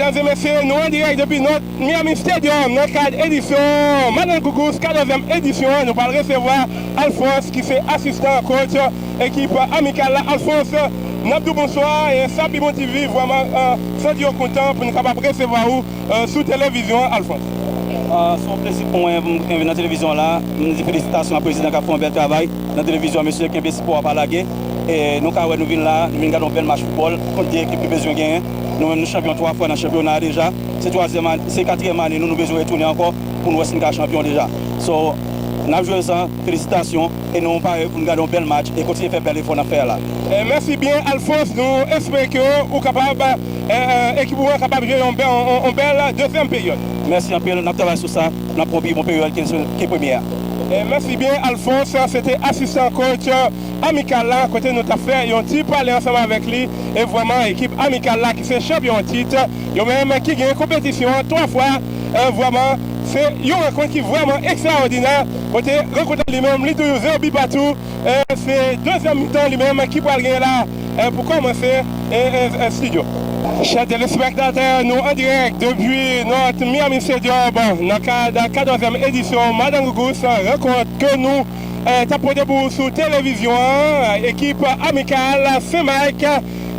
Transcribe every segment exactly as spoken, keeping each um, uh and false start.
Medam e mesye, nou an dirèk depi North Miami Stadium nan kad edisyon Madan Gougous, katòzèm edisyon an. Nou pral resevwa Alphonse ki se asistan coach ekip Amikal la. Alphonse, n ap di w bonswa e Sapi Bon T V vrèman, eh, santi yo kontan pou nou kapab resevwa ou, eh, sou televizyon an, Alphonse. Ah, se yon plezi pou mwen pou m vin nan televizyon la. M di felisitasyon a prezidan k ap fè yon bèl travay nan televizyon an, mesye, kenbe sipò a pa lage. E nou ka wè nou vin la, nou vin gade yon bèl match foutbòl kont de ekip ki bezwen genyen. Nou menm nou chanpyon twa fwa nan chanpyona a deja. Se twazyèm ane, se katriyèm ane nou, nou bezwen retounen ankò pou nou wè si n ka chanpyon deja. So, n ap jwe sa, felisitasyon, e nou pare pou n gade yon bèl match e kontinye fè bèl efò n ap fè a la. E mèsi byen, Alphonse, nou espere ke ou kapab, eh, eh, ekip ou an kapab jwe yon bèl, yon, yon bèl dezyèm peryòd. Mèsi anpil, n ap travay sou sa, n ap pran pi bon peryòd ke, ke premye a. E mèsi byen, Alphonse, se te asistan coach Amikal la, kote nou t ap fè yon ti pale ansanm avèk li. E vrèman, ekip Amikal la, ki se chanpyon an tit, yo menm ki gen konpetisyon an twa fwa, eh, vrèman, se yon rankont ki vrèman ekstraòdinè, kote rankont li menm, li toujou zewo bi patou. Eh, se dezyèm mitan li menm ki pral genyen la, eh, pou kòmanse, eh, eh, eh, studio. Chè telespektatè, nou an dirèk depi North Miami Stadium nan kad katòzèm edisyon Madan Gougous, rankont ke nou, eh, t ap pote pou ou sou televizyon an, ekip Amikal Senmak,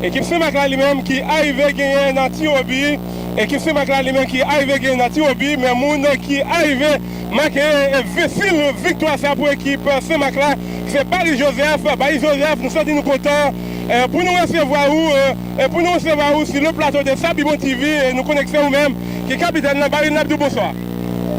ekip Senmak la li menm ki arive genyen nan tiro bi, ekip Senmak la li menm ki arive genyen nan tiro bi, men moun ki arive make, eh, vensil viktwa sa pou ekip, eh, Senmak la, se Barry Joseph. Barry Joseph, nou santi nou kontan, eh, pou nou resevwa ou, eh, eh, pou nou resevwa ou sou le plato de Sapi Bon T V, e nou konnen ke se ou menm ki kapitèn nan. Barry, n ap di w bonswa.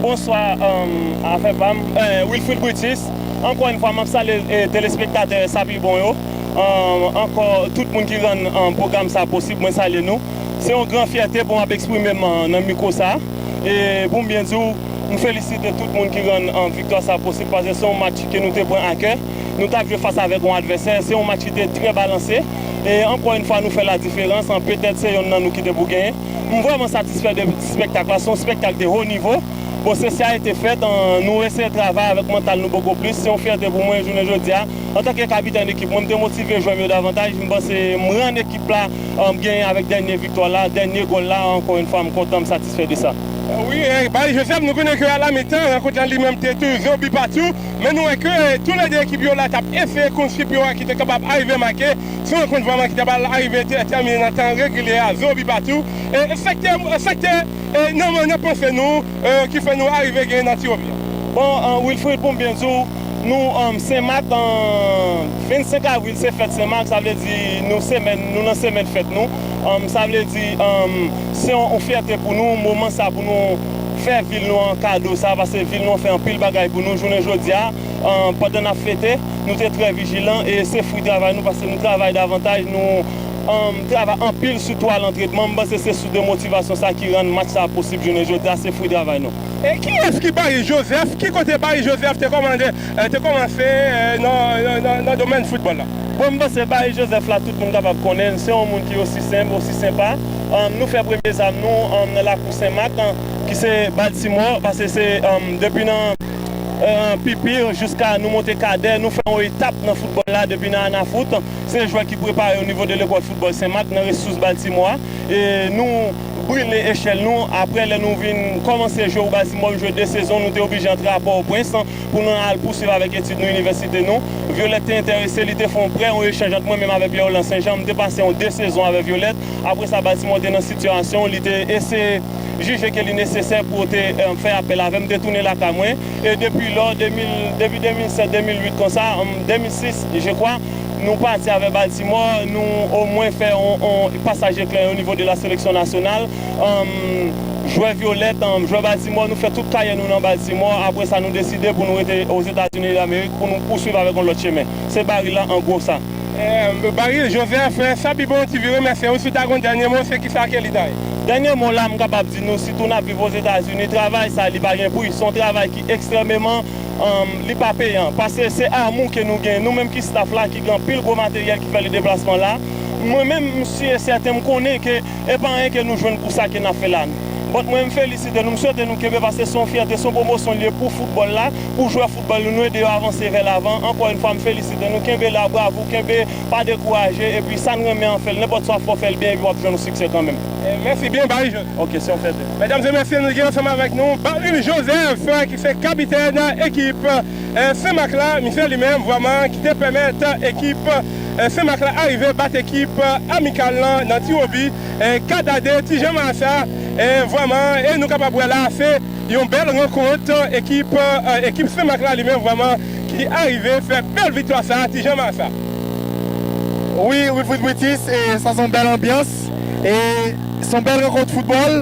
Bonswa, um, afè pa m, eh, Wilfrid Brutus. Ankò yon fwa, m ap salye, eh, telespektatè Sapi Bon yo. Um, ankò, tout moun ki rann, um, pwogram sa posib, mwen salye nou. Se yon gran fyète pou m ap eksprime m, uh, nan mikwo sa. E pou m byen di w, m felisite tout moun ki rann, um, viktwa sa posib, paske se yon match ke nou te pran a kè. Nou t ap jwe fas avèk yon advèsè, se yon match ki te trè balanse. E ankò yon fwa, nou fè la diferans, um, petèt se yonn nan nou ki te pou genyen. M vrèman satisfè de espektak la, se yon espektak de ho nivo. Bon, se sa ki te fèt, an, nou eseye travay avèk mantal nou bòkò plis. Se yon fyète pou mwen, jounen jodi a. Antanke kapitèn ekip, mwen, m te motive jwè m yo davantaj. M panse m rann ekip la, an, genyen avèk dènye viktwa la, dènye gòl la. Ankò yon fwa, m kontan, m satisfè de sa. Wi, eh, Barry Joseph, nou konnen ke alamitan, rankont lan li menm te tou zewo bi patou. Men nou wè ke, eh, toulède ekip yo la t ap eseye konn chip yo a ki te kapab arive make. Se yon rankont vrèman ki te pral arive te-, tèmine nan tan regilye a, zewo bi patou. E, e sa k te, e sa k te, e, nan, nan panse nou, e, ki fè nou arive genyen nan tiro bi a? Bon, an, Wilfrid, pou m byen di w, nou, an, Senmak, an, vennsenk avril se fèt Senmak, sa vle di nou semèn, nou nan semèn fèt nou. An, sa vle di, an, se yon, yon fyète pou nou, moman sa pou nou fè vil nou an kado sa, paske vil nou an fè anpil bagay pou nou jounen jodi a. An, pandan n ap fete, nou te trè vijilan e se fwi travay nou, paske nou travay davantaj, nou, an, travay anpil sou twa lantrenman. M panse se sous de motivasyon sa ki rann match sa posib jounen jodi a, se fwi travay nou. E kiyès ki Barry Joseph? Ki kote Barry Joseph te kòmande, eh, te kòmanse, eh, nan, nan, nan, nan domèn foutbòl la? Bon, m panse Barry Joseph la, tout moun kapab konnen l. Se yon moun ki osi senp, osi senpa. An, nou fè premye zam nou, an, nan lakou Senmak, an, ki se Baltimore, paske se, an, depi nan, an, pipi jiska nou monte kadè, nou fè yon etap nan foutbòl la depi nan Anafout. Se jwè ki prepare o nivo de lekòl foutbòl Senmak nan resous Baltimore a. E nou brile echèl nou. Apre, lè nou vin kòmanse jwe o Baltimore, nou jwe de sezon, nou te oblije antre a Pòtoprens pou nou al pousuiv avèk etid nou, inivèsite nou. Violette te enterese, li te fè yon prè, yon echanj ant mwen menm avèk Pierre Orlan Saint-Jean. M te pase yon de sezon avèk Violette. Apre sa, Baltimore te nan sitiyasyon, li te eseye jije ke li nesesè pou te, eh, fè apèl avè m, m te tounen lakay mwen. E depi lò, de mil, depi de mil sèt, de mil uit konsa, em, de mil sis, je crois, nou pati avèk Baltimore, nou omwen fè yon, yon pasaj eklè o nivo de la seleksyon nasyonal. Em, jwè Violette, em, jwè Baltimore, nou fè tout karyè nou nan Baltimore. Apre sa, nou deside pou nou rete Ozetazini Damerik, pou nou pousuiv avèk yon lòt chemen. Se Barry la, an gwo, sa. Eh, Barry Joseph, eh, Sapi Bon T V remèsye ou. Si w ta gen yon dènye mo, se kisa ke li ta ye? Dènye mo la, m kapab di nou, sitou n ap viv Ozetazini, travay sa, li pa gen pri. Se yon travay ki ekstrèmeman, em, li pa peyan. Paske se amou ke nou gen. Nou menm ki staff la, ki gen anpil gwo materyèl ki fè le deplasman la. Mwen menm, m si e sèten, m konnen ke e pa anyen ke nou jwenn pou sa ke n ap fè la. But mwen, m felisite nou, m swete nou kenbe, paske se yon fyète, se yon pwomosyon l ye pou foutbòl la, pou jwè foutbòl nou, nou ede yo avanse vè lavan. Ankò yon fwa, m felisite nou, kenbe la, bravo, kenbe, pa dekouraje, epi sa n renmen an, fè l, nenpòt sa w ap fè, w fè l byen, epi w ap jwenn yon siksè kanmenm. E, mèsi byen, Barry Joseph. Ok, se yon fyète. Medam e mesye, nou gen ansanm avèk nou Baril Joseph, ki se kapitèn ekip, e, Senmak la. Misye li menm, vrèman, ki te pèmèt ekip, e, Senmak la arive bat ekip, e, Amikal lan nan tiro bi, e, kat a de. Ti Jan Masa, e, vrèman, e nou kapab wè la, se yon bèl rankont ekip, e, ekip Senmak la li menm, vrèman, ki arive fè bèl viktwa sa, Ti Jan Masa. Wi, Wilfrid Britis, e sa se yon bèl anbyans, e se yon bèl rankont foutbòl,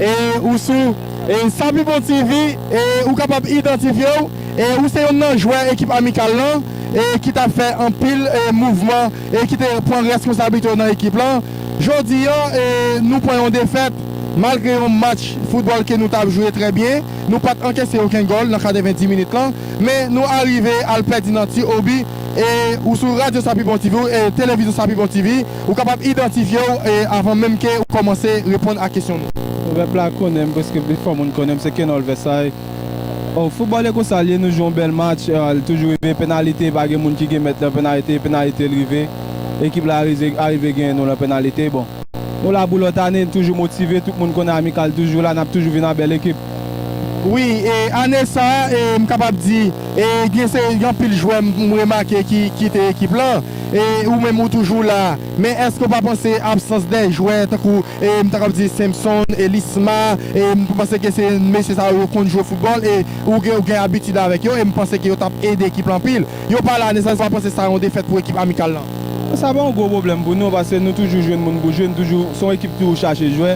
e ou sou, e Sa Pi Bon T V, e ou kapab idantifye w, e ou se youn nan jwè ekip Amikal lan, e ki t ap fè anpil, e mouvman, e ki te pran reskonsablite yo nan ekip lan. Jodi a, e nou pran yon defèt, malgre yon match foutbòl ke nou t ap jwe trè byen, nou pa t ankese okenn gòl nan katrevenndis minit lan, men nou arive al pèdi nan ti o bi, e ou sou radyo Sa Pi Bon T V, e televizyon Sa Pi Bon T V, ou kapab idantifye w, e avan menm ke ou kòmanse reponn a kesyon nou. Pèp la konnen m, prèske pifò moun konnen m, se Kenol Vèsay. O, foutbòl e konsa l ye, nou jwe yon bèl match, e, l toujou rive penalite, pa gen moun ki gen mèt lan penalite, penalite l rive. Ekip la arive, arive genyen nou lan penalite, bon. Nou la pou lòt ane, n toujou motive, tout moun konnen Amikal toujou la, n ap toujou vin a bèl ekip. Wi, e ane sa a, e m kapab di, e gen se, gen anpil jwè m, m remake ki kite ekip lan, e ou menm ou toujou la. Men èske w pa panse absans de jwè tankou, e m ta kab di Samson, e Lisma, e m panse ke se mesye sa yo konn jwe foutbòl, e ou gen, ou gen abitid avèk yo, e m panse ke yo t ap ede ekip lan anpil. Yo pa la ane sa, èske w pa panse sa yon defèt pou ekip Amikal lan? Sa pa yon gwo pwoblèm pou nou, paske nou toujou jwenn moun pou jwe, nou toujou, se yon ekip toujou chache jwè.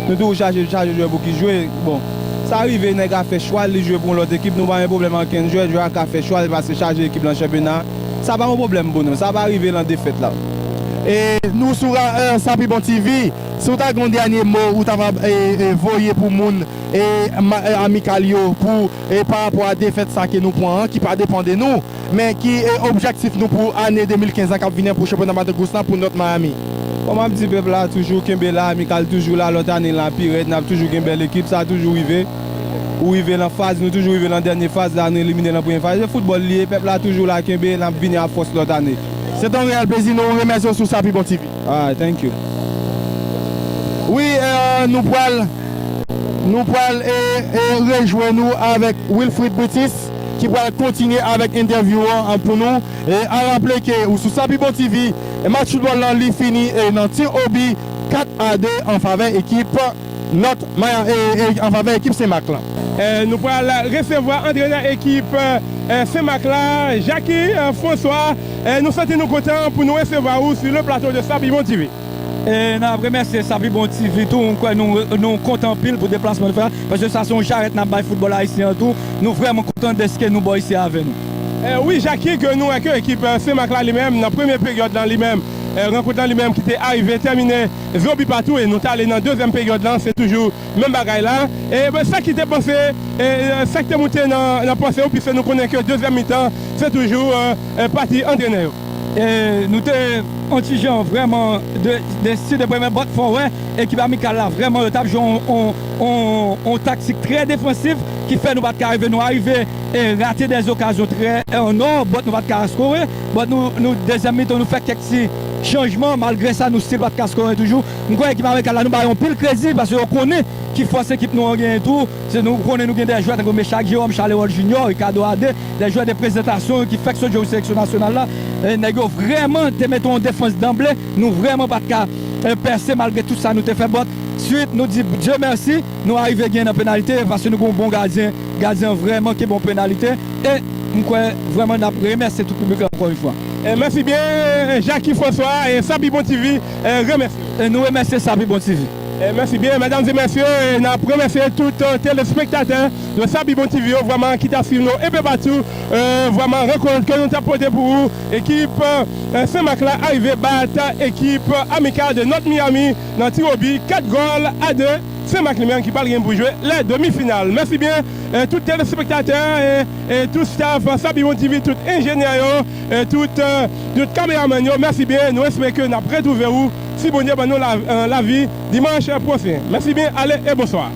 Nou toujou chache, chache jwè pou ki jwe. Bon, sa rive, nèg a fè chwa l, li jwe pou yon lòt ekip, nou pa gen pwoblèm ak okenn jwè, jwè a ka fè chwa l, pase chaje ekip lan chanpyona. Sa pa yon pwoblèm pou nou, sa pa rive lan defèt la. E nou sou ra-, e, Sa Pi Bon T V, si w ta gen yon dènye mo ou ta va, e, e, voye pou moun, e, ma-, e, Amikal yo pou, e, pa rapò a defèt sa ke nou pran an, ki pa depann de nou, men ki, e, objektif nou pou ane de mil kenz lan k ap vini an pou chanpyona Madrigals lan pou North Miami. Bon, m ap di pèp la toujou kenbe la, Amikal toujou la, lòt ane la pi rèd, n ap toujou gen bèl ekip, sa toujou rive. Ou rive lan faz, nou toujou rive lan dènye faz la, nou elimine lan premye faz. Se foutbòl li ye, pèp la toujou la kenbe, n ap vini a fòs lòt ane. Se te yon reyèl plezi, nou remèsye w sou Sa Pi Bon T V. Ah, thank you. Wi, e, nou pral, nou pral, e, e, rejwenn nou avèk Wilfrid Britis, ki pral kontinye avèk entèvyou an, an pou nou. E a raple ke ou sou Sa Pi Bon T V, e match foutbòl lan li fini, e nan tir o bi kat a de an favè ekip North Miami, e, e an favè ekip Senmak lan. E, nou pral resevwa antrenè ekip, e, Senmak la, Jacky, e, François. E, nou santi nou kontan pou nou resevwa ou sou le plato de Sa Pi Bon T V. E n ap remèsye Sa Pi Bon T V tou, m kwè nou, nou kontan anpil pou deplasman nou fè a, paske sa se yon jarèt n ap bay foutbòl ayisyen an tou. Nou vrèman kontan dèske nou bò isi avè nou. E, wi, Jacky, ke nou wè ke ekip, e, Senmak la li menm, nan premye peryòd lan li menm, e, rankont lan li menm ki te arive tèmine zero bi patou, e nou t ale nan dezyèm peryòd lan, se toujou menm bagay la. E, ben, sa ki te panse, e, e, sa ki te moute nan, nan panse w, piske nou konnen ke dezyèm mitan, se toujou, e, e, pati antrenè yo. E, nou te yon ti jan vrèman de, desi de premye, but fò wè, ekip Amikal la, vrèman, yo t ap jwe yon, yon, yon, yon taktik trè defansif, ki fè nou pa t ka rive, nou arive, e, rate dè okazyon trè, e, an ò, but nou pa t ka skore, but nou, nou, dezyèm mitan, nou fè kèk ti chanjman, malgre sa, nou still pa t ka skore toujou. M kwè ekip Amikal la, nou ba yo anpil kredi, paske yo konnen ki fòs ekip nou an genyen tou. Se nou konnen nou gen dè jwè tankou Meshack Jerome, Charleroi Junior, Ricardo Ade, dè jwè de prezantasyon ki fèk sot jwe pou seleksyon nasyonal la. E nèg yo vrèman te mete yon defans danble. Nou vrèman pa t ka, e, pèse malgre tout sa nou te fè, but swit, nou di Dye mèsi, nou arive gen nan penalite, paske nou gen yon bon gadyen. Gadyen an vrèman kenbe yon penalite. E m kwè vrèman n ap remèsye tout piblik la ankò yon fwa. E, mèsi byen, Jacky François, e Sa Pi Bon T V, e, remèsye. E nou remèsye Sa Pi Bon T V. E, mèsi byen, medam e mesye, e n ap remèsye tout, e, telespektatè de Sa Pi Bon T V yo, vrèman, ki t ap swiv nou enpe patou, e, vrèman, rankont ke nou t ap pote pou ou, ekip, e, Senmak la arive bat ekip Amikal de North Miami nan tiro bi, kat gòl a de. Senmak li menm ki pral gen pou jwe lè demi final. Mèsi byen, e, tout telespektatè, e, e tout staff Sa Pi Bon T V, tout enjenyè yo, e, tout, e, tout kameramann yo. Mèsi byen, nou espere ke n ap retwouve ou, si Bondye ban nou la, e, lavi, dimanch pwochen. Mèsi byen, ale e bonswa.